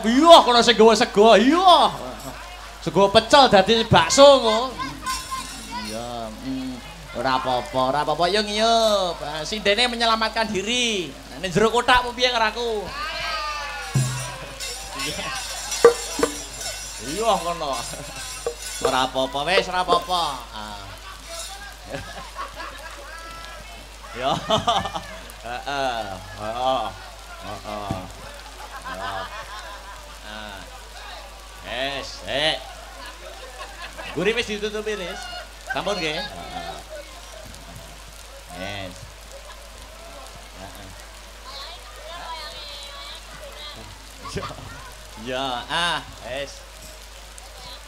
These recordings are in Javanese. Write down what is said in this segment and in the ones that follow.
ngiyup. Iya, kono sing gawa sego. Iya. Sego pecel dadi bakso kok. Iya, ora apa-apa, ora apa-apa yo ngiyup. Sindene menyelamatkan diri. Nek jero kotak piye karo aku? Iya kono. Ora apa-apa wis, ora apa-apa. Ya. Heeh. Heeh. Heeh. Ah. Wes, sik. Guri wis ditutupi, Riz. Sampun nggih. Heeh. Wes. Heeh. Ya, ah, wis.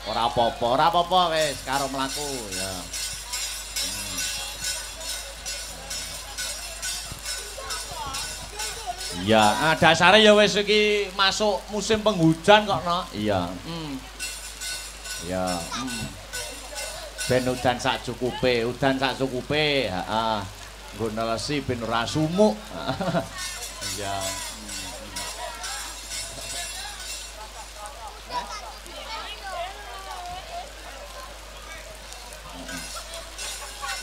Ora apa-apa wis karo mlaku ya. Iya, ah dasare ya wis iki masuk musim penghujan kok, no. Iya. Iya, Ben udan sak cukupe, heeh. Nggo nelesi ben ora sumuk. Iya.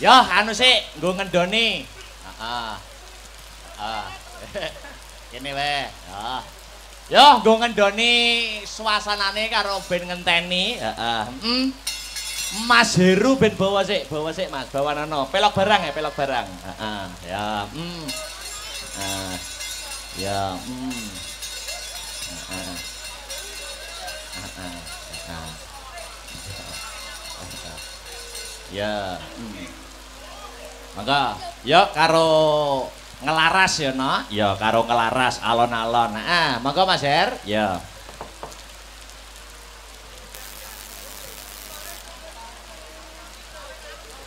Ya, anu sik, nggo ngendoni. Heeh. Heeh. Kene wae. Ya. Yo, nggo ngendoni suasanane karo ben ngenteni. Heeh. Mas Heru ben bawa sik Mas, bawa nono. Pelok barang ya, pelok barang. Heeh. Ya. Heeh. Ya. Heeh. Heeh. Heeh. Ya. Mangga, yo karo ngelaras ya, no? Ya, karo ngelaras alon-alon. Heeh, monggo Mas Her. Ya.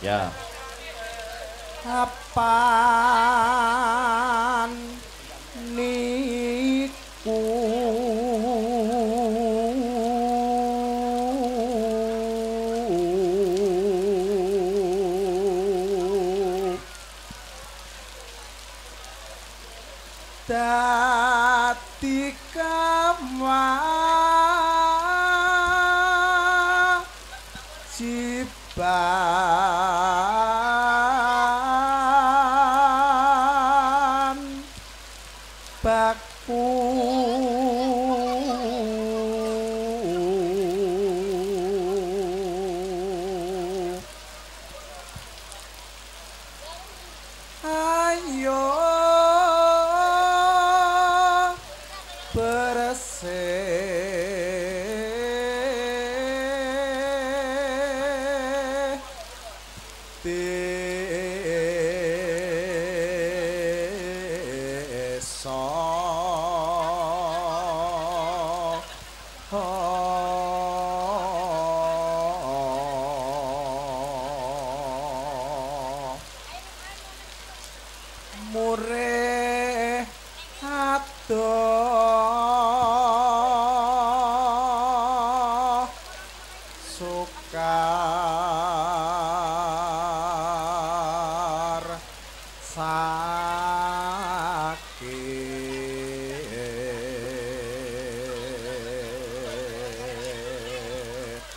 Ya. Kapan niku dadi kewajiban baku ayo bersih desa murih adoh sukar sakit.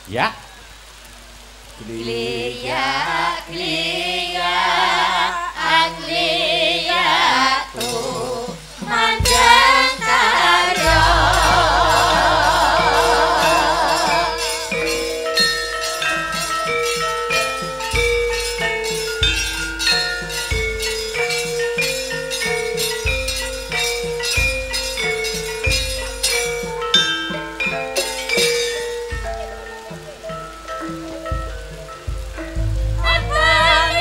Ya. Kliya kliya angliya tu manjang karya. Apa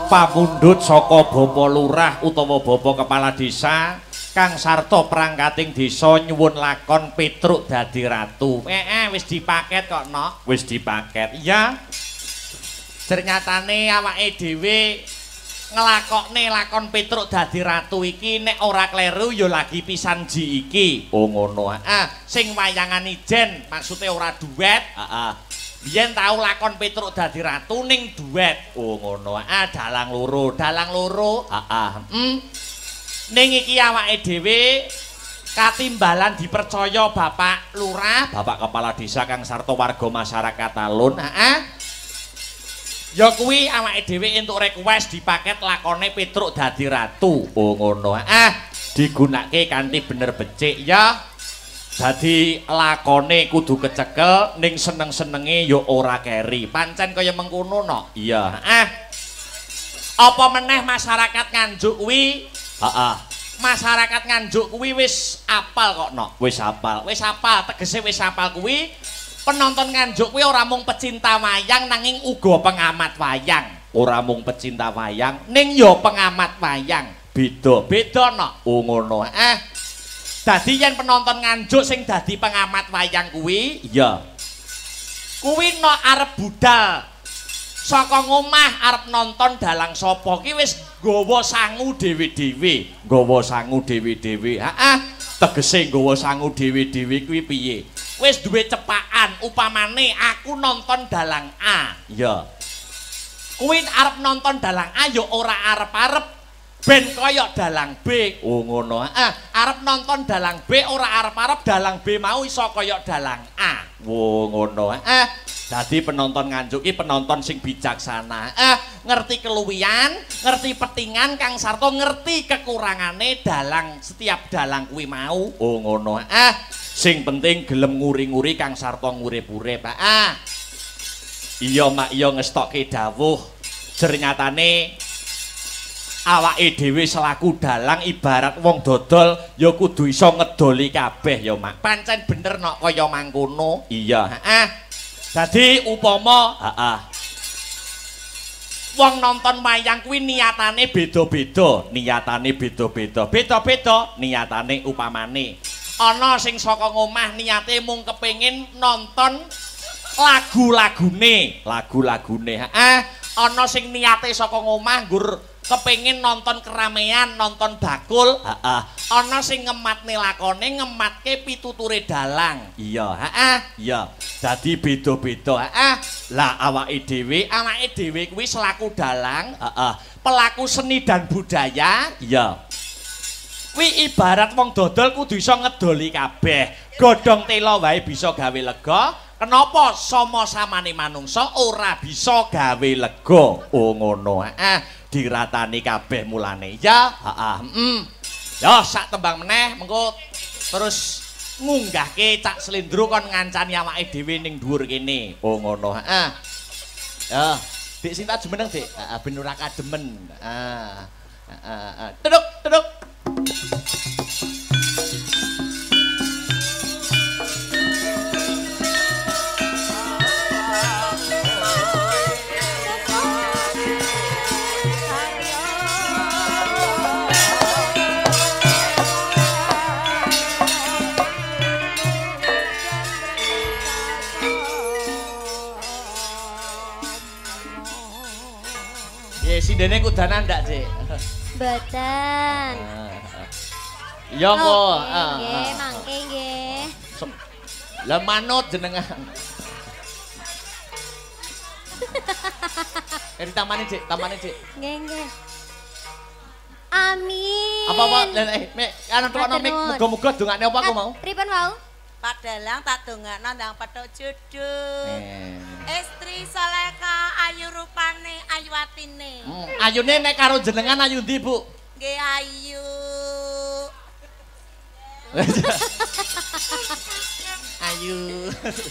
Pamundhut saka Bapak Lurah utawa Bapak Kepala Desa kang sarta perangkating desa nyuwun lakon Petruk dadi ratu. Wis dipaket kok, Nok. Wis dipaket. Iya. Ternyatane awake dhewe nglakokne lakon Petruk dadi ratu iki nek ora kleru ya lagi pisan ji iki. Oh ngono. Heeh, sing wayangan ijen maksude ora duet. Heeh. Biyen tau lakon Petruk dadi ratu ning duet. Oh ngono. Ah, dalang loro, dalang loro. Heeh. Ning iki awake dhewe katimbalan dipercaya Bapak Lurah, Bapak Kepala Desa kang sarta warga masyarakat alun. Heeh. Ya kuwi awake dhewe entuk request dipaket lakone Petruk dadi ratu. Oh ngono. Ah, digunakake kanthi bener becik ya. Dadi lakone kudu kecekel ning seneng-senenge ya ora keri. Pancen kaya mengkono no. Iya. Ah. Apa meneh masyarakat Nganjuk kuwi? Heeh. Masyarakat Nganjuk kuwi wis apal kok no. Wis apal. Wis apal, tegese wis apal kuwi. Penonton Nganjuk kuwi ora mung pecinta wayang nanging uga pengamat wayang. Ora mung pecinta wayang ning ya pengamat wayang. Beda. Beda no. Oh ngono. Dadi yen penonton Nganjuk sing dadi pengamat wayang kuwi, iya. Kuwi no arep budal saka ngomah arep nonton dalang sapa ki wis nggawa sangu dhewe-dhewe. Nggawa sangu dhewe-dhewe. Heeh. Tegese nggawa sangu dhewe-dhewe kuwi piye? Wis duwe cepakan, upamane aku nonton dalang A. Iya. Kuwi arep nonton dalang A ya ora arep-arep ben kaya dalang B. Oh ngono. Heeh, arep nonton dalang B ora arep-arep dalang B mau iso kaya dalang A. Wo ngono. Heeh. Dadi penonton Nganjuk ki penonton sing bijaksana. Ngerti keluwihan, ngerti petingan kang sarta ngerti kekurangane dalang setiap dalang kuwi mau. Oh ngono. Sing penting gelem nguri-nguri kang sarta ngurip-urip. Heeh. Iya mak iya ngestokke dawuh. Jernyatane awake dhewe selaku dalang ibarat wong dodol ya kudu iso ngedoli kabeh ya mak. Pancen bener nok kaya mangkono. Iya. Heeh. Dadi upama heeh wong nonton wayang kuwi niatane beda-beda, niatane beda-beda. Beda-beda niatane upamane. Ana sing saka ngomah niate mung kepengin nonton lagu-lagune, lagu-lagune. Heeh, ana sing niate saka ngomah nggur kepengin nonton keramaian, nonton bakul. Heeh. Ana sing ngematne lakone, ngematke pituture dalang. Iya, heeh, iya. Dadi beda-beda. Heeh. Lah awake dhewe kuwi selaku dalang, heeh, pelaku seni dan budaya, iya. Kuwi ibarat wong dodol kudu iso ngedoli kabeh. Godhong tela wae bisa gawe lega. Kenapa sama-samane manungsa ora bisa gawe lega? Oh ngono. Heeh. Diratani kabeh mulane. Ya, heeh. Ya sak tembang meneh mengko terus ngunggahke Cak Slendro kon ngancani awake dhewe ning dhuwur kene. Oh ngono. Heeh. Ya, Dik Sinta jumeneng, Dik. Heeh, ben ora kademen. Heeh. Heeh. Duduk, duduk. Sindene kudanan ndak, Cik? Mboten. Iya kok. Nggih, mangke nggih. Lah manut jenengan. Ditamani, Cik, tamani, Cik. Nggih, nggih. Amin. Apa-apa, Mek, anu tukokno mik, muga-muga dongane apa aku mau? Pripun wau? Pak Dalang tak dongakno ndang petuk jodoh. Istri salehah, ayu rupane, ayu atine. Ayune nek karo jenengan ayu ndi, Bu? Nggih ayu. Ayu.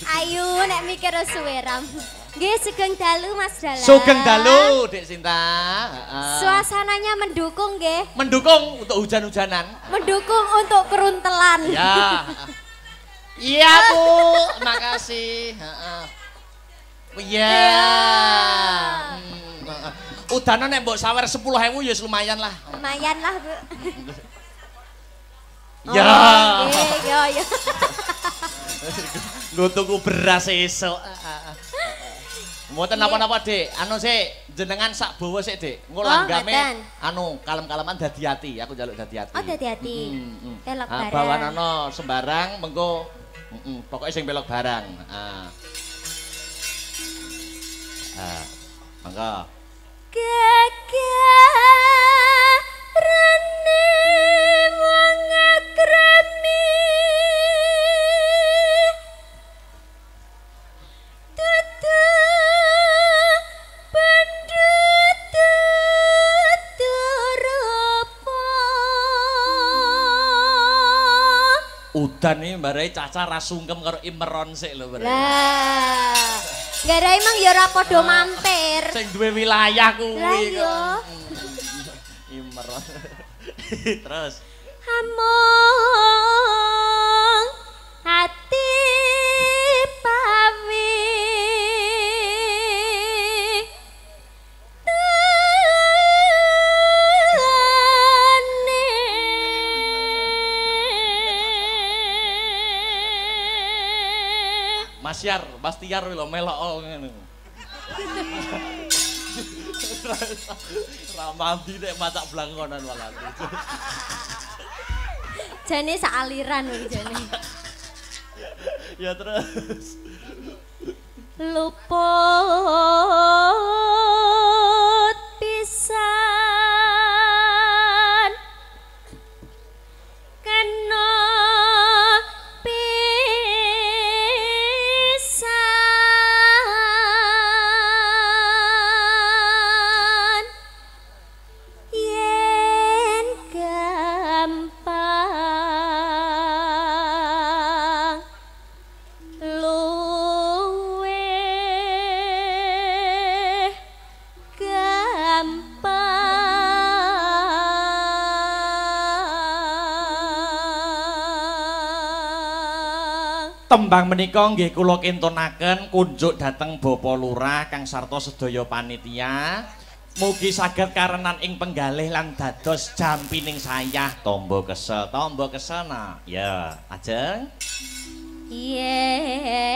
Ayu nek mikir suwe ram. Nggih sugeng dalu Mas Dalang. Sugeng dalu Dik Sinta. Suasananya mendukung nggih. Mendukung untuk hujan-hujanan. Mendukung untuk keruntelan. Ya. Iya Bu, makasih. Heeh. Iya. Udana nek mbok sawer 10.000 ya lumayan lah. Lumayan lah, Bu. Ya. Oh, nggih, ya. Nggo tuku beras esuk. Mboten napa-napa, Dik. Anu sik, jenengan sak bawa sik, Dik. Engko langgame anu kalem-kaleman dadi ati, aku njaluk dadi ati. Oh, dadi ati. Pelok barang. Bawanana sembarang mengko pokoke sing pelok barang. Heeh. Ah. Monggo. Gegerane wong akrami dudu bandut rupa. Udan iki mbarai caca ra sungkem karo Imron sik lho mbarai. Lah, gara emang ya ora padha mampir. Sing duwe wilayah kuwi kok. Imron. Terus amung ati pawi tane. Mas Yar, Mas Tiar lho melok ngene. Ramandi nek macak blangkonan malah. Jane sak aliran iki jane. Ya terus. Luput pisan kena pisan yen gampang luwih gampang. Tembang menika nggih kula kintunaken kunjuk dhateng Bapak Lurah kang sarta sedaya panitia. Mugi saged karenan ing penggalih lan dados jampining sayah tombo kesel nah. Ya, ajeng. Yen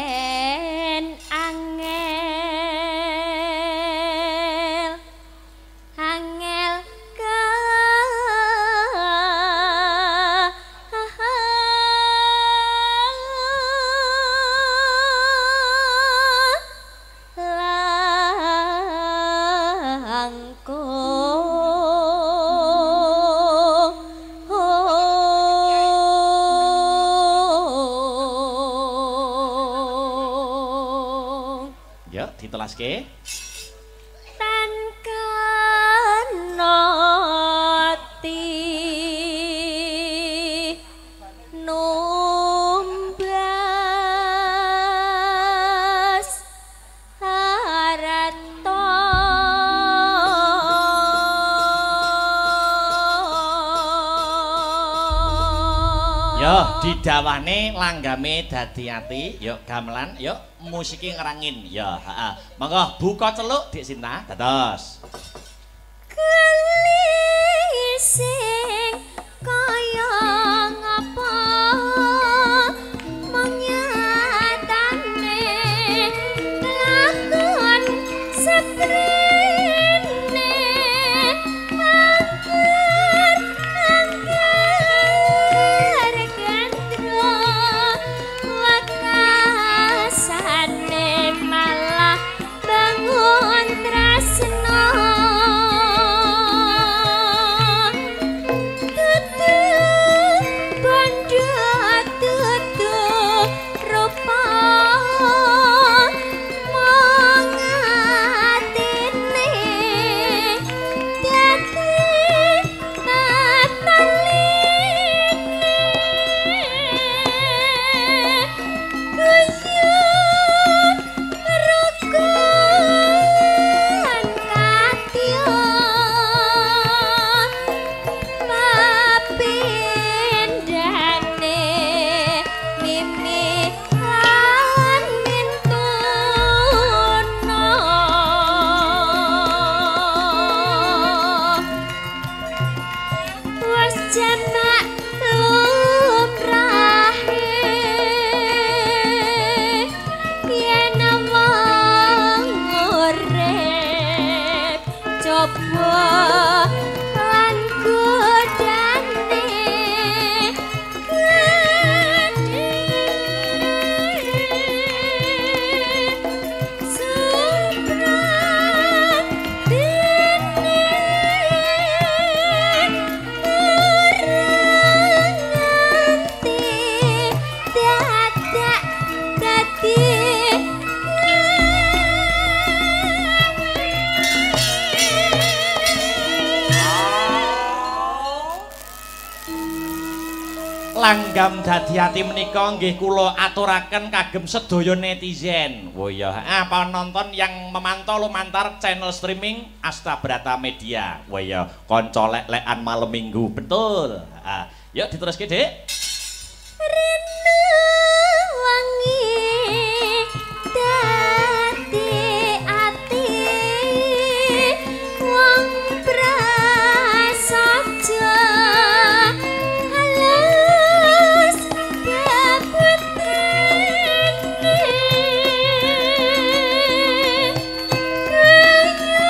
angel angel langkung. Ya, ditelaske. Tan kanoti numbas harta. Yo, didawane langgame dadi ati, yo gamelan, yo musiki ngerangin. Yo, heeh. Monggo buka celuk Dik Sinta, dados. Gelising kaya ngapa menyatane lakon seprene angker angker gandro wekasane malah bangun tresno. Tutu bondo tutu rupa mong atine Langgam Dadi Ati menika nggih kula aturaken kagem sedaya netizen. Oh iya, penonton yang memantau lumantar channel streaming Astabrata Media. Oh iya, kanca lek-lekan malam Minggu, betul. Heeh. Yuk diteruske, Dik. Rena wangi dadi ati wong prasaja halus babutene kaya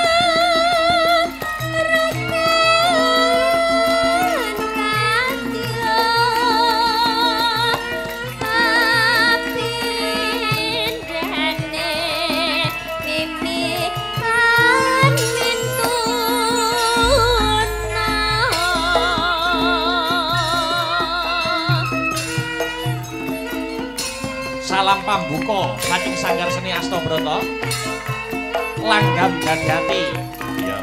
rekan kadya papindhane mimi lan mintuna. Salam pambuka saking Sanggar Seni Astabrata. Langgam Dadi Ati. Iya.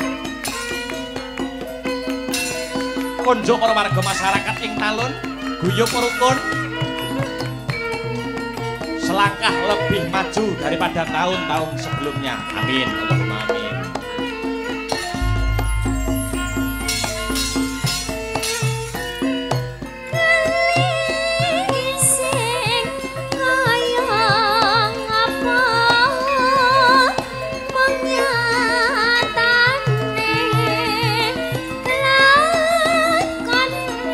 Konjuk para warga masyarakat ing Talun, guyub rukun, selangkah lebih maju daripada tahun-tahun sebelumnya. Amin. Allahumma amin. Sing kaya ngapa mung nyatane kelakon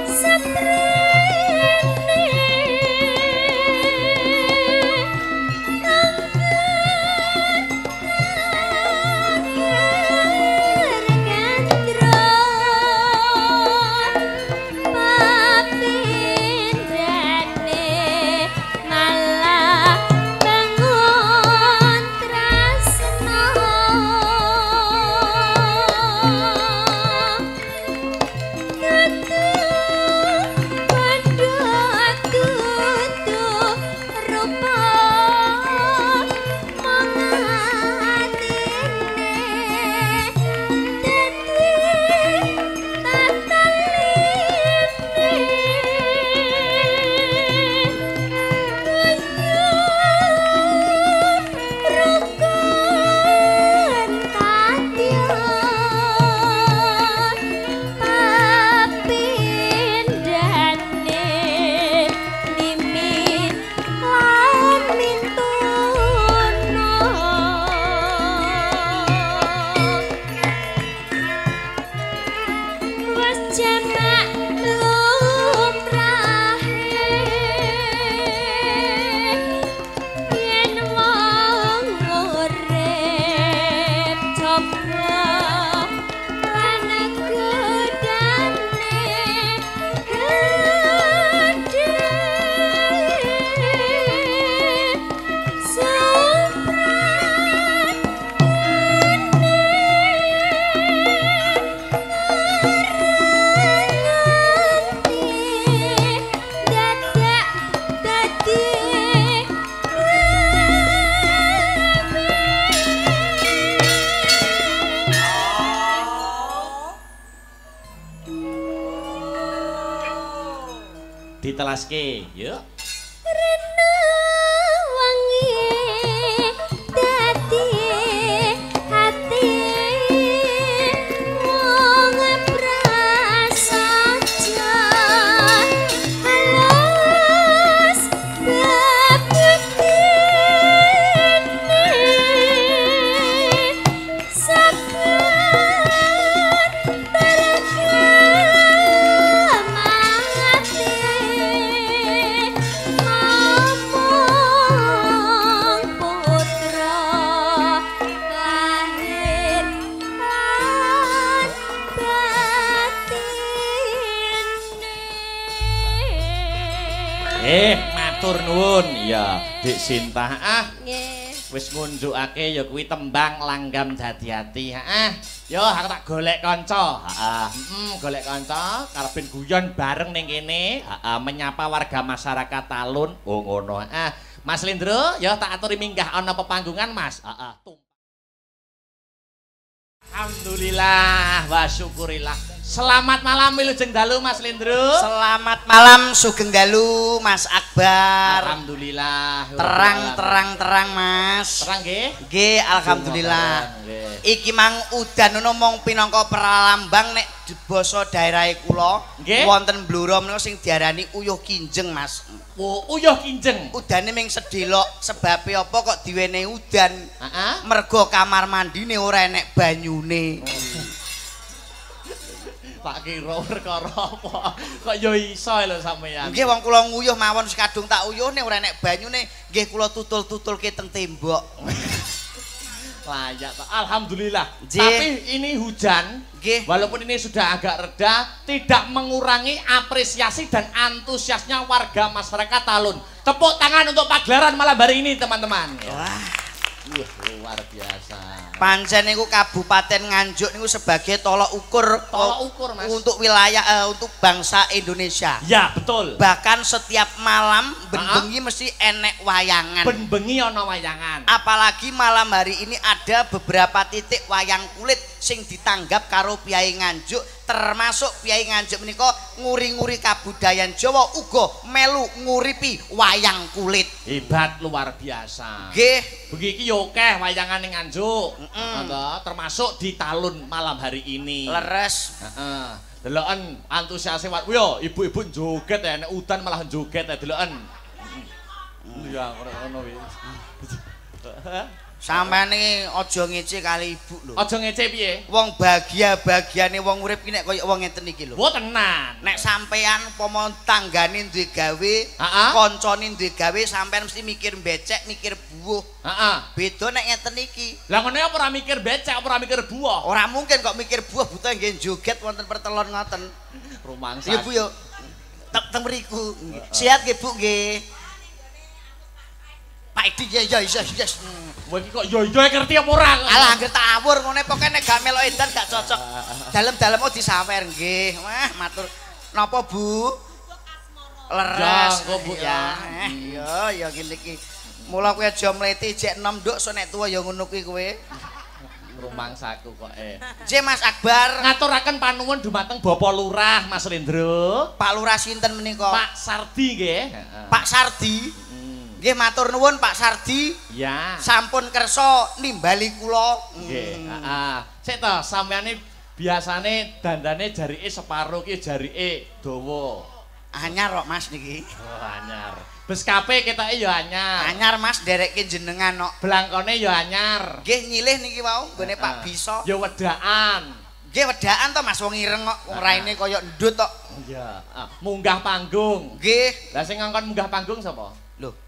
seprene gandra papindhane malah bangun tresna. Dudu bandha dudu rupa mung atine dadi tataline kaya rukun kadya papindhane mimi lan mintuna. Wes jamak lumrahe yen wong urip coba lan godane gedhe supratane nganti dadak dadi Ditelaske, yuk. Rena wangi dadi ati wong prasaja halus babutene sabar tergamate mamung putra lahir lan batine. Matur nuwun ya, Dik Sinta. Ah, Nggih. wis ngunjukake ya kuwi tembang Langgam Dadi Ati. Heeh. Yo aku tak golek kanca. Heeh, golek kanca karep guyon bareng ning kene, heeh, menyapa warga masyarakat Talun. Oh ngono. Heeh. Mas Lindro, yo tak aturi minggah ana pepanggungan, Mas. Heeh. Alhamdulillah wa syukurillah. Selamat malam wilujeng dalu Mas Lendro. Selamat malam sugeng dalu Mas Akbar. Alhamdulillah. Terang terang terang Mas. Terang nggih? Nggih, alhamdulillah. Iki mang udan ngono mung pinangka pralambang nek basa daerahe kula wonten Blora menika sing diarani uyuh kinjeng Mas. Oh, uyuh kinjeng. Udane ming sedelok, sebabe apa kok diwenehi udan? Heeh. Mergo kamar mandine ora enek banyune. Tak kira perkara apa. Kok ya iso lho sampeyan. Nggih wong kula nguyuh mawon kadung tak uyuhne ora enek banyune, nggih kula tutul-tutulke teng tembok. Layak toh. Alhamdulillah. Tapi ini hujan, nggih. Walaupun ini sudah agak reda, tidak mengurangi apresiasi dan antusiasnya warga masyarakat Talun. Tepuk tangan untuk pagelaran malam hari ini, teman-teman. Wah. Wah, luar biasa. Pancen niku Kabupaten Nganjuk niku sebagai tolok ukur, Mas. Untuk wilayah untuk bangsa Indonesia. Ya, betul. Bahkan setiap malam ben bengi mesti enek wayangan. Ben bengi ana wayangan. Apalagi malam hari ini ada beberapa titik wayang kulit sing ditanggap karo Piyai Nganjuk, termasuk Piyai Nganjuk menika nguri-nguri kabudayan Jawa uga melu nguripi wayang kulit. Hebat luar biasa. Nggih. Bengi iki yo akeh wayangan ning Nganjuk. Termasuk di Talun malam hari ini. Leres. Heeh. Deloken antusiase yo ibu-ibu joget ya nek udan malah joget ya deloken. Iya ngono kuwi. Sampeyan iki aja ngece kali ibu lho. Aja ngece piye? Wong bahagia-bahagiane wong urip ki nek kaya wong ngeten iki lho. Wo tenan. Nek sampeyan upama tanggane duwe gawe, kancane duwe gawe, sampeyan mesti mikir becek, mikir buuh. Heeh. Beda nek ngeten iki. Lah ngene apa ora mikir becek, apa ora mikir buah? Ora mungkin kok mikir buah, buta nggih joget wonten pertelon ngoten. Rumangsa. Iya Bu yo. Teng mriku. Sehat nggih Bu nggih. Pak Edi ya ya ya yes. Kowe iki kok yo yo ngerti apa ora? Alah anggere tak awur ngene pokoke nek gak melok edan gak cocok. Dalem-dalem oh disawer nggih. Wah, matur. Napa Bu? Leres kok Bu ya. Ya ya ngene iki. Mula kowe aja mleti jek enom nduk sok nek tuwa ya ngono kuwi kowe. Rumangsaku kok Nggih Mas Akbar. Ngaturaken panuwun dumateng Bapak Lurah Mas Lendro. Pak Lurah sinten menika? Pak Sardi nggih. Pak Sardi. Nggih matur nuwun Pak Sardi. Ya. Sampun kersa nimbali kula. Nggih, heeh. Sik to, sampeane biasane dandane jarike separo ki jarike dawa. Anyar kok Mas niki. Oh, anyar. Beskape ketoke ya anyar. Anyar Mas nderekke jenengan kok. Blangkone ya anyar. Nggih nyilih niki wau nggone Pak Biso. Ya wedaan. Nggih wedaan to Mas wong ireng kok, wong raine kaya ndut kok. Iya, munggah panggung. Nggih. Lah sing ngongkon munggah panggung sapa? Lho.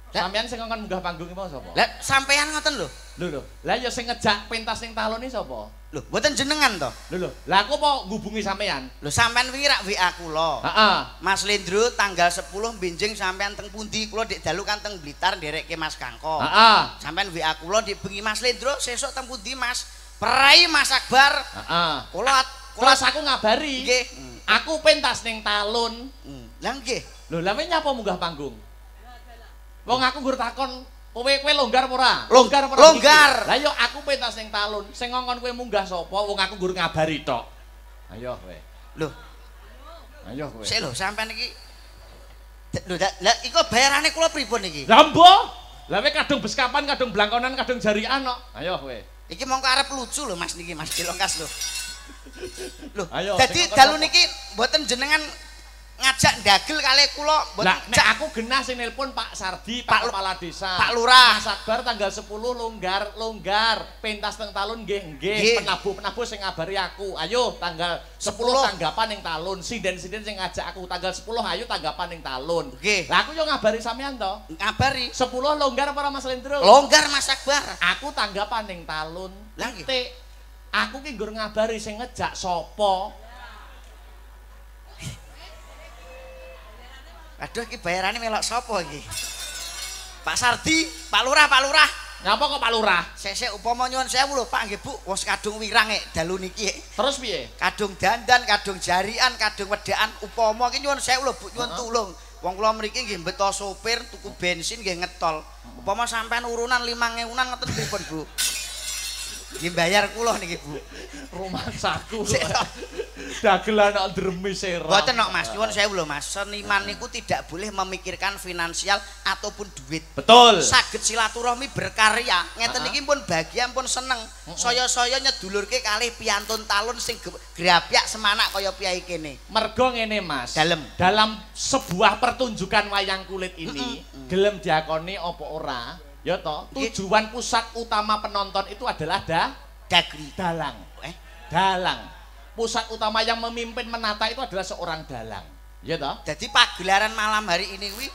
Sampeyan sing ngongkon munggah panggung iki sapa? Lah sampeyan ngoten lho. Lho lho. Lah ya sing ngejak pentas ning Talun iki sapa? Lho, mboten jenengan to? Lho lho. Lah aku apa ngubungi sampeyan? Lho sampeyan wingi rak WA kula. Heeh. Mas Lendro tanggal 10 benjing sampeyan teng pundi? Kula dik dalu kan teng Blitar nderekke Mas Kangko. Heeh. Sampeyan WA kula dik bengi Mas Lendro sesuk teng pundi Mas? Perai Mas Akbar. Heeh. Kula terus aku ngabari. Nggih. Aku pentas ning Talun. Lah nggih. Lho lah nyapa munggah panggung? Wong aku nggur takon, kowe kowe longgar apa ora? Longgar apa ora? Longgar. Lah yo aku pentas ning Talun, sing ngongkon kowe munggah sapa? Wong aku nggur ngabari tok. Ayo kowe. Lho. Ayo kowe. Sik lho sampean iki. Lho lah iku bayarane kula pripun iki? Lah mbo. Lah kowe kadung beskapan, kadung blangkonan, kadung jarikan kok. Ayo kowe. Iki mongko arep lucu lho Mas niki, Mas Dilongkas lho. Lho, dadi dalu niki mboten jenengan ngajak ndagel kalih kula mboten. Nek aku genah sing nelpon Pak Sardi, Pak Kepala Desa, Pak Lurah. Mas Akbar tanggal 10 longgar longgar pentas teng Talun nggih nggih. Penabuh-penabuh sing ngabari aku. Ayo tanggal 10 tanggapan ning Talun. Sinden-sinden sing ngajak aku tanggal 10 ayo tanggapan ning Talun. Nggih. Lah aku yo ngabari sampean to. Ngabari. 10 longgar apa ora Mas Lendro? Longgar Mas Akbar. Aku tanggapan ning Talun. Lah nggih. Aku ki nggur ngabari sing ngejak sapa? Aduh iki bayarane melok sapa iki? Pak Sardi, Pak Lurah, Pak Lurah. Nyapa kok Pak Lurah? Sesek upama nyuwun sewu lho Pak nggih Bu, wis kadung wirang dalu niki. Terus piye? Kadung dandan, kadung jarian, kadung wedaan upama iki nyuwun sewu lho Bu, nyuwun tulung. Wong kula mriki nggih mbeto sopir, tuku bensin nggih ngetol. Upama sampean urunan 5.000-an ngoten pripun Bu? Nggih bayar kula niki, Bu. Rumangsaku. Dagelan kok ndremi seram. Mboten kok Mas, nyuwun sewu lho Mas. Seniman niku tidak boleh memikirkan finansial ataupun duit. Betul. Saged silaturahmi berkarya. Ngeten iki pun bahagia, pun seneng. Saya-saya nyedulurke kalih piantun talun sing grapyak semanak kaya piyai kene. Mergo ngene Mas. Dalem. Dalam sebuah pertunjukan wayang kulit ini, gelem diakoni apa ora, ya toh, tujuan pusat utama penonton itu adalah dalang. Dalang. Pusat utama yang memimpin menata itu adalah seorang dalang. Ya toh? Jadi pagelaran malam hari ini kuwi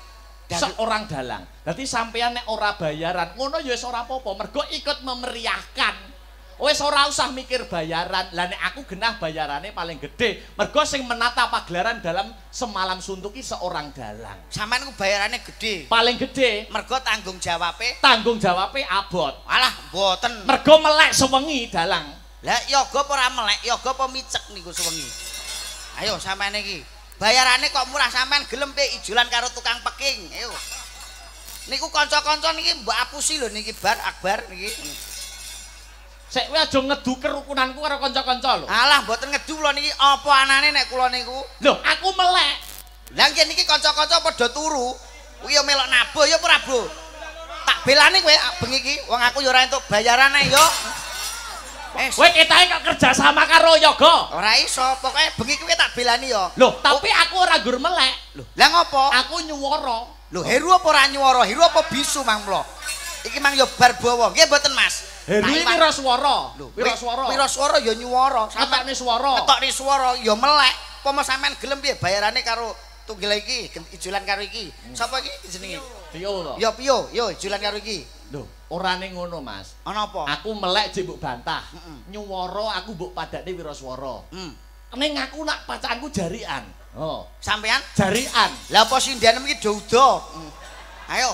seorang dalang. Dadi sampean nek ora bayaran, ngono ya wis ora apa-apa, mergo ikut memeriahkan. Wis ora usah mikir bayaran. Lah nek aku genah bayarane paling gede, mergo sing menata pagelaran dalam semalam suntuk ki seorang dalang. Sampean ku bayarane gede. Paling gede. Mergo tanggung jawabe? Tanggung jawabe abot. Alah, mboten. Mergo melek sewengi dalang. Lah yoga apa ora melek, yoga apa micek niku sewengi. Ayo sampean iki. Bayarane kok murah, sampean gelem pe ijolan karo tukang peking. Ayo. Niku kanca-kanca niki mbok apusi lho niki bar akbar niki. Sik kowe aja ngedu kerukunanku karo kanca-kanca lho. Alah mboten ngedu kula niki apa anane nek kula niku. Lho, aku melek. Lah nggih niki kanca-kanca padha turu. Kuwi ya melok nabuh ya ora, Bro? Tak belani kowe bengi iki, wong aku ya ora entuk bayaran ae yo. Kowe ketahe kok kerja sama karo yoga? Ora iso, pokoke bengi kuwi tak belani yo. Lho, tapi aku ora nggur melek. Lho, lah ngopo? Aku nyuwara. Lho, Heru apa ora nyuwara? Heru apa bisu mang mlo? Iki mang yo bar bawa. Nggih mboten, Mas. Heru iki wiraswara. Wiraswara. Wiraswara ya nyuwara. Ngetokne swara. Ngetokne swara ya melek. Pomo sampean gelem piye bayarane karo tunggil iki, ijolan karo iki. Sapa iki jenenge? Pio to. Ya Pio, yo ijolan karo iki. Lho, orane ngono, Mas. Ana apa? Aku melek jek mbok bantah. Nyuwara aku mbok padakne wiraswara. Ning aku nak pacaanku jarian. Oh. Sampean jarian. Lah apa sinden iki do udo? Ayo.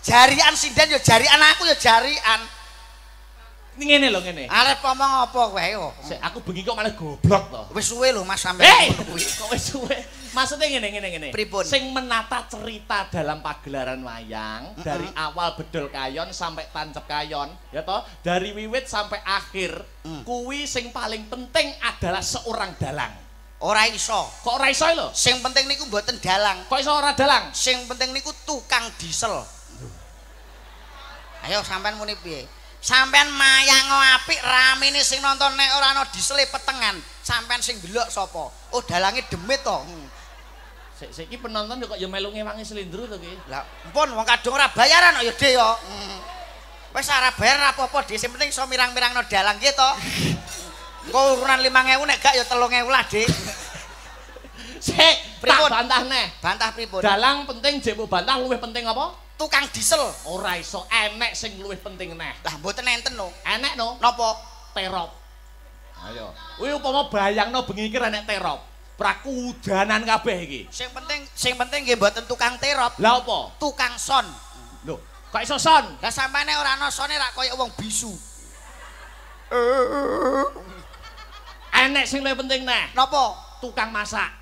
Jarian sinden ya jarian, aku ya jarian. Ngene lho ngene. Arep ngomong apa kowe ayo. Sik aku bengi kok malah goblok to. Wis suwe lho Mas sampean ngono kuwi. Kok wis suwe. Maksudnya ngene. Pripun? Sing menata cerita dalam pagelaran wayang dari awal bedol kayon sampai tancep kayon, ya toh, dari wiwit sampai akhir, kuwi sing paling penting adalah seorang dalang. Ora iso. Kok ora iso lho? Sing penting niku mboten dalang. Kok iso ora dalang? Sing penting niku tukang diesel. Ayo sampean muni piye? Sampean mayango apik ramene sing nonton nek ora ana diesele petengan. Sampean sing ndelok sapa? Oh dalange demit to. Sik sik iki penonton kok ya melu ngewangi slindru to ki. Lah ampun wong kadung ora bayaran kok ya De ya. Wis ora bayar ora apa-apa De, sing penting iso mirang-mirangno dalang nggih to. Engko urunan 5000 nek gak ya 3000 lah De. Sik, tak bantah neh. Bantah pripun? Dalang penting jek mbok bantah luwih penting apa? Tukang diesel. Ora iso, enek sing luwih penting neh. Lah mboten enten no. Enek no. Napa? Terop. Ayo. Kuwi upama bayangno bengi iki enek terop. Prakudanan kabeh iki. Sing penting nggih mboten tukang terop. Lah apa? Tukang son. Lho, kok iso son? Lah sampane ora ana sone rak kaya wong bisu. Enek sing luwih penting neh. Napa? Tukang masak.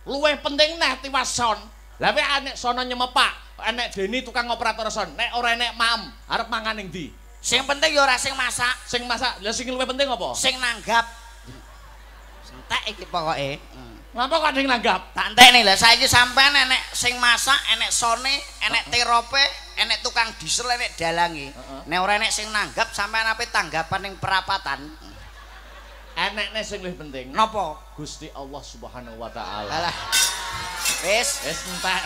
Luwih penting neh tiwas son. Lah kowe enek sono nyemepak. Enek Deni tukang operator son, nek ora enek mam, arep mangan ning ndi? Sing penting ya ora sing masak. Sing masak, lha sing luwih penting apa? Sing nanggap. Entek iki pokoke. Ngapa kok sing nanggap? Tak entekne lha saiki sampean enek sing masak, enek sone, enek terope, enek tukang diesel, enek dalange. Nek ora enek sing nanggap sampean ape tanggapan ning perapatan. Enekne sing luwih penting. Napa? Gusti Allah Subhanahu wa taala. Alah. Wis, wis entek.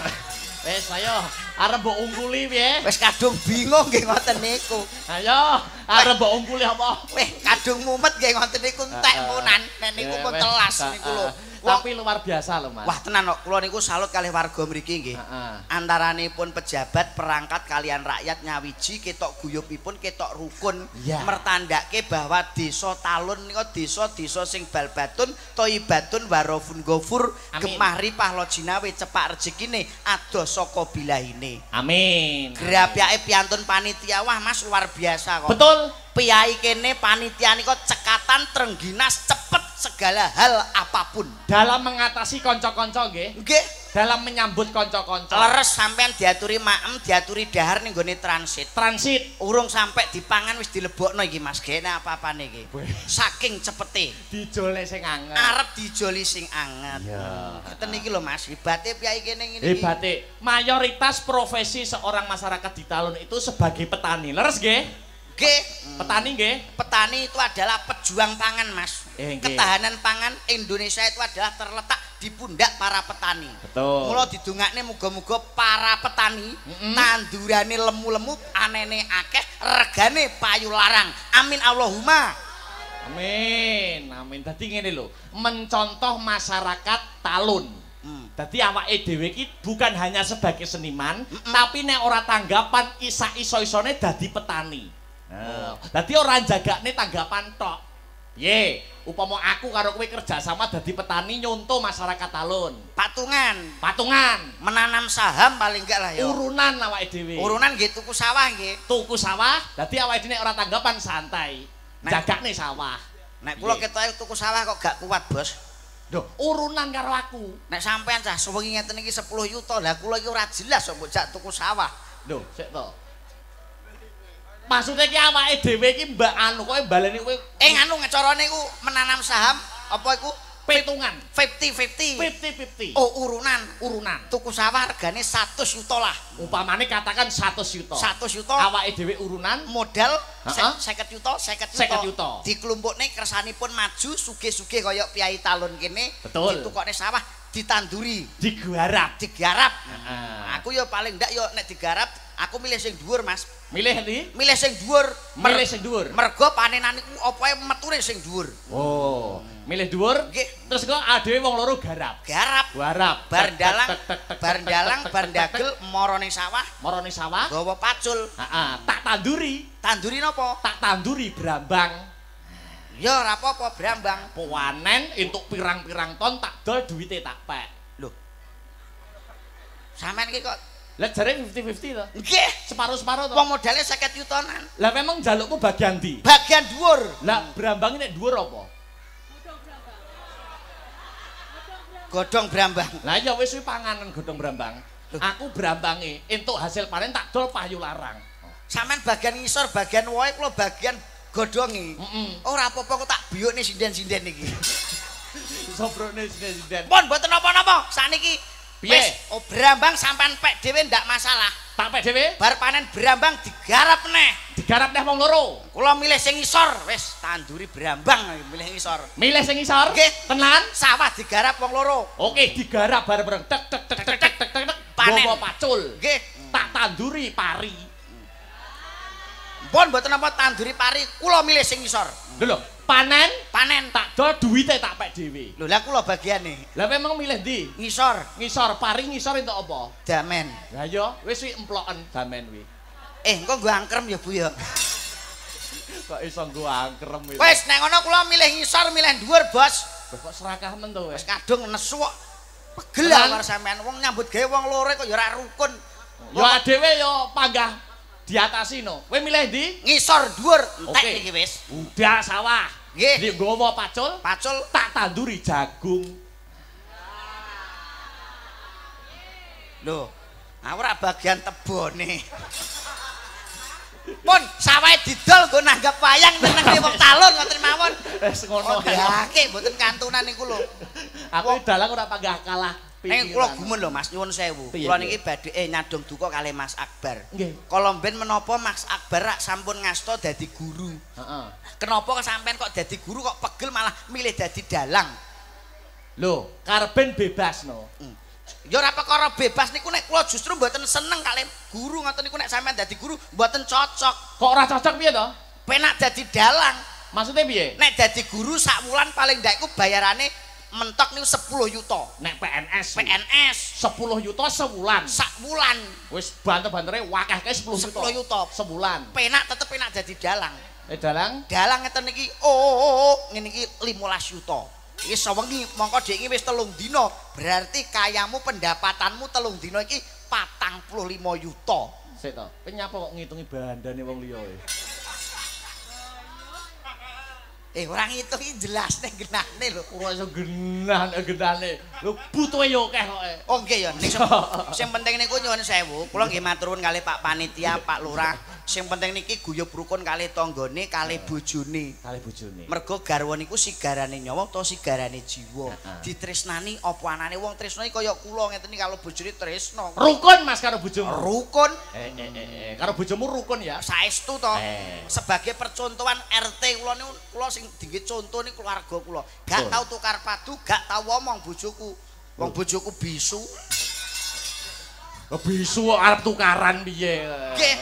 Wis ayo, arep mbok ungkuli piye? Wis kadung bingung nggih ngoten niku. Ayo, arep mbok ungkuli apa? Wih, kadung mumet nggih ngoten niku entek punan. Nek niku pun telas niku lho. Tapi luar biasa lho, Mas. Wah, tenan kok kula niku salut kalih warga mriki nggih. Antaranipun pejabat, perangkat kalian rakyat nyawiji ketok guyubipun, ketok rukun, mertandake bahwa desa Talun nika desa-desa sing balbatun, thayyibatun warofun gofur, gemah ripah lojinawe cepak rezekine adoh saka bilahine. Amin. Grapyake piantun panitia, wah Mas luar biasa kok. Betul. Piyai kene panitia nika cekatan trengginas cepet segala hal apapun dalam mengatasi kanca-kanca nggih. Nggih. Dalam menyambut kanca-kanca. Leres sampean diaturi maem, diaturi dahar ning gone transit. Transit. Urung sampe dipangan wis dilebokno iki Mas. Gene apa-apane iki. Saking cepete. Dijole sing anget. Arep dijoli sing anget. Iya. Ngeten iki lho Mas, hebate piyai kene ngene iki. Hebate. Mayoritas profesi seorang masyarakat di Talun itu sebagai petani. Leres nggih? Nggih. Petani nggih. Petani itu adalah pejuang pangan, Mas. Ketahanan pangan Indonesia itu adalah terletak di pundak para petani. Betul. Mula didongakne muga-muga para petani tandurane lemu-lemu, anene akeh, regane payu larang. Amin Allahumma. Amin. Amin. Dadi ngene lho, mencontoh masyarakat Talun. Dadi awake dhewe iki bukan hanya sebagai seniman, tapi nek ora tanggapan isa-iso-isone dadi petani. Dadi ora jagakne tanggapan tok. Piye? Upama aku karo kowe kerja sama dadi petani nyonto masyarakat Talun. Patungan. Patungan. Menanam saham paling enggak lah ya. Urunan awake dhewe. Urunan nggih tuku sawah nggih. Tuku sawah, dadi awake dhewe nek ora tanggapan santai. Jagakne sawah. Nek kula ketoke tuku sawah kok gak kuat, Bos. Lho, urunan karo aku. Nek sampean cah sewengi ngeten iki 10 yuta, lah kula iki ora jelas kok mbok jak tuku sawah. Lho, sik to. Maksudnya ki awake dhewe iki mbak anu kowe baleni kowe anu ngecarane iku menanam saham apa iku petungan 50-50. 50-50. Oh, urunan, urunan. Tuku sawah regane 100 yuta lah. Upamane katakan 100 yuta. 100 yuta. Awake dhewe urunan modal 50 yuta, 50 yuta. Diklumpukne kersanipun maju sugih-sugih kaya piyai Talun kene. Ditukokne sawah ditanduri, digarap, digarap. Aku ya paling ndak ya nek digarap aku milih sing dhuwur, Mas. Milih ndi? Milih sing dhuwur. Milih sing dhuwur. Mergo panenan iku opoe metune sing dhuwur. Oh, milih dhuwur. Nggih. Terus kok adewe wong loro garap. Garap. Garap. Bar ndalang, bar ndalang, bar ndagel mara ning sawah. Mara ning sawah. Gawa pacul. Heeh, tak tanduri. Tanduri napa? Tak tanduri brambang. Ya ora apa-apa brambang. Panen entuk pirang-pirang ton tak dol duwite tak pek. Lho. Sampeyan iki kok lah jare 50-50 to? Nggih, separo-separo to. Wong modale 50 yutanan. Lah memang njalukmu bagian ndi? Bagian dhuwur. Lah brambang nek dhuwur apa? Godhong brambang. Lah ya wis kuwi panganan godhong brambang. Aku brambange entuk hasil panen tak dol payu larang. Sampeyan bagian ngisor, bagian wohe, kula bagian godhonge. Ora apa-apa kok tak biyukne sinden-sinden iki. Sobrone sinden-sinden. Pun mboten napa-napa sakniki. Piye? Wis, brambang sampean pek dhewe ndak masalah. Tak pek dhewe? Bar panen brambang digarap neh. Digarap neh wong loro. Kula milih sing ngisor, wis tanduri brambang milih ngisor. Milih sing ngisor? Nggih. Tenan? Sawah digarap wong loro. Oke, digarap bareng-bareng. Tek tek tek tek tek tek tek. Panen. Bawa pacul. Nggih. Tak tanduri pari. Pun mboten napa tanduri pari, kula milih sing ngisor. Lho lho, panen, panen tak dol duwite tak pek dhewe. Lho lah kula bagiane. Lah memang milih ndi? Ngisor. Ngisor, pari ngisor entuk apa? Damen. Lah iya, wis kuwi emploken damen kuwi. Engko nggo angkrem ya Bu ya. Kok iso nggo angkrem iki. Wis nek ngono kula milih ngisor, milih dhuwur, Bos. Kok serakah men to wis. Wis kadung nesu kok. Pegel karo sampean wong nyambut gawe wong loro kok ya ora rukun. Ya dhewe ya panggah diatasi no. Kowe milih ndi? Ngisor dhuwur entek iki wis. Udah sawah. Nggih. Nggawa pacul, pacul tak tanduri jagung. Lho, aku ora bagian tebone. Pun sawahe didol nggo nanggap wayang tenang wong Talun ngoten mawon. Wis ngono. Ndake mboten kantunan niku lho. Aku dalang ora panggah kalah. Ning kula gumun lho Mas, nyuwun sewu. Kula niki badhe nyadong duka kalih Mas Akbar. Nggih. Kala mben menapa Mas Akbar rak sampun ngasta dadi guru. Heeh. Kenapa sampean kok dadi guru kok pegel malah milih dadi dalang? Lho, karben bebas no. Ya ora perkara bebas niku nek kula justru mboten seneng kalih guru ngoten niku nek sampean dadi guru mboten cocok. Kok ora cocok piye to? Penak dadi dalang. Maksudnya piye? Nek dadi guru sak wulan paling ndak iku bayarane mentok niku 10 yuta. Nek PNS. PNS 10 yuta sewulan. Sak wulan. Wis banter-bantere wakeh kae 10 yuta. 10 yuta sewulan. Penak tetep penak dadi dalang. Dalang? Dalang ngeten iki oh ngene iki 15 yuta. Iki sewengi mongko dhek iki wis 3 dina, berarti kayamu pendapatanmu 3 dina iki 45 yuta. Sik to, kowe nyapa kok ngitungi bandane wong liya kowe? Ora ngitung iki jelasne genahne lho. Ora iso genah-genahne. Lho butuhe yo akeh kok. Oh nggih ya. Sing penting niku nyuwun sewu, kula nggih matur nuwun kalih Pak Panitia, Pak Lurah. Sing penting niki guyub rukun kalih tanggane, kalih bojone. Kalih bojone. Mergo garwa niku sigarane nyawa utawa sigarane jiwa. Ditresnani apa anane wong tresna iki kaya kula ngeten iki kalau bojone tresna. Rukun Mas karo bojomu. Rukun. Karo bojomu rukun ya. Saestu to. Sebagai percontohan RT kula niku kula sing dingge contoh niku keluarga kula. Gak tau tukar padu, gak tau omong bojoku. Wong bojoku bisu. Bisu kok arep tukaran piye? Nggih.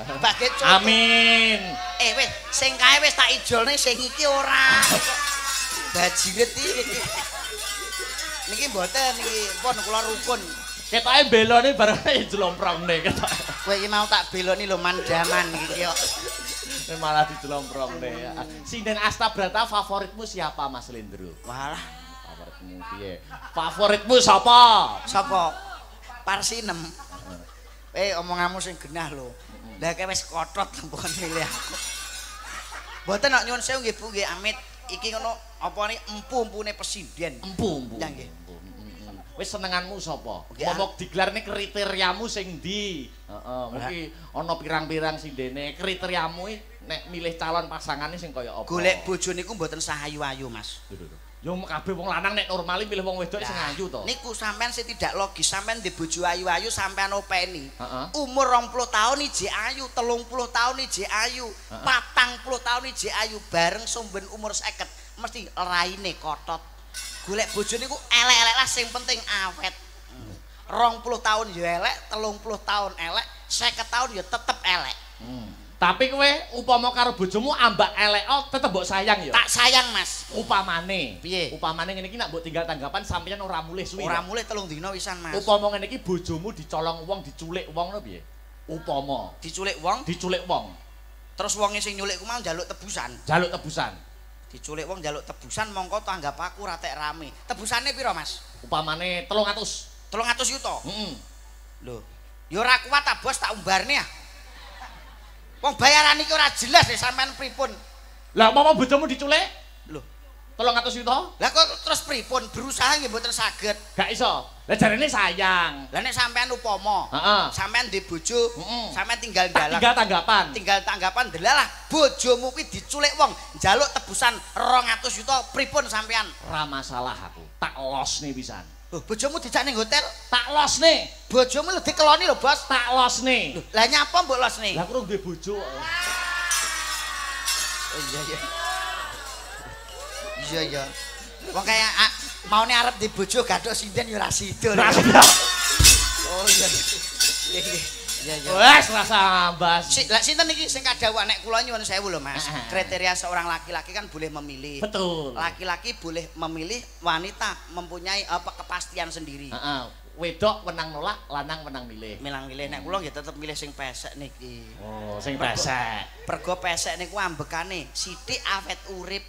Sebagai contoh. Amin. Wis sing kae wis tak ijolne sing iki ora. Bajiret iki. Niki mboten niki pun kula rukun. Ketoke belone bareng jlomprong-ne ketoke. Kowe iki mau tak beloni lho mandaman iki kok. Malah dijlomprong-ne. Sinden Astabrata favoritmu siapa Mas Lendro? Walah, favoritmu piye? Favoritmu sapa? Sapa? Parsinem. Omonganmu sing genah lho. Lah kae wis kotot mbok milih aku. Mboten nek nyuwun sewu nggih Bu nggih amit iki ngono apa ni empu-empune pesinden. Empu-empu. Ya nggih. Wis senenganmu sapa? Momok digelarne kriteriamu sing ndi? Heeh, mungkin ana pirang-pirang sindene kriteriamu nek milih calon pasangane sing kaya apa? Golek bojo niku mboten sahayu-ayu, Mas. Yo kabeh wong lanang nek normali milih wong wedok sing ayu to. Niku sampean sing tidak logis, sampean ndek bojo ayu-ayu sampean openi. Umur 20 tahun ijek ayu, 30 tahun ijek ayu, 40 tahun ijek ayu, bareng sumben umur 50 mesti raine kotot. Golek bojo niku elek-elek lah sing penting awet. 20 tahun ya elek, 30 tahun elek, 50 tahun ya tetep elek. Tapi kowe upama karo bojomu ambak elek tetep mbok sayang ya? Tak sayang, Mas. Upamane. Piye? Upamane ngene iki nek mbok tinggal tanggapan sampeyan ora mulih suwi. Ora mulih 3 dina wisan, Mas. Upama ngene iki bojomu dicolong wong, diculik wong ngono piye? Upama diculik wong, diculik wong. Terus wonge sing nyulik ku mau njaluk tebusan. Njaluk tebusan. Diculik wong njaluk tebusan mongko tanggap aku ra tek rame. Tebusane pira, Mas? Upamane 300. 300 yuta. Heeh. Lho, ya ora kuat ta, Bos, tak umbarne ah. Wong bayaran iki ora jelas lho sampean pripun. Lah umpama bojomu diculik? Lho, 300 yuta? Lah kok terus pripun? Berusaha nggih mboten saged. Gak iso. Lah jarene sayang. Lah nek sampean upama, sampean ndek bojo, sampean tinggal dalang. Tinggal tanggapan. Tinggal tanggapan delalah bojomu kuwi diculik wong, njaluk tebusan 200 yuta, pripun sampean? Ora masalah aku. Tak losne pisan. Lho, bojomu dijak ning hotel? Tak losne. Bojomu lho dikeloni lho, Bos. Tak losne. Lho, lah nyapa mbok losne? Lah aku urung duwe bojo kok. Oh iya iya. Iya iya. Wong kaya maune arep di bojo gathuk sinden ya ora sida. Ora sida. Oh iya. Iya iya. Iya. Wes rasa ambas. Lah sinten iki sing kadhawuh nek kula nyuwun sewu lho Mas. Kriteria seorang laki-laki kan boleh memilih. Betul. Laki-laki boleh memilih, wanita mempunyai apa kepastian sendiri. Heeh. Wedok wenang nolak, lanang wenang milih. Milang milih nek kula nggih tetep milih sing pesek niki. Oh, sing pesek. Pergo pesek niku ambekane sithik awet urip.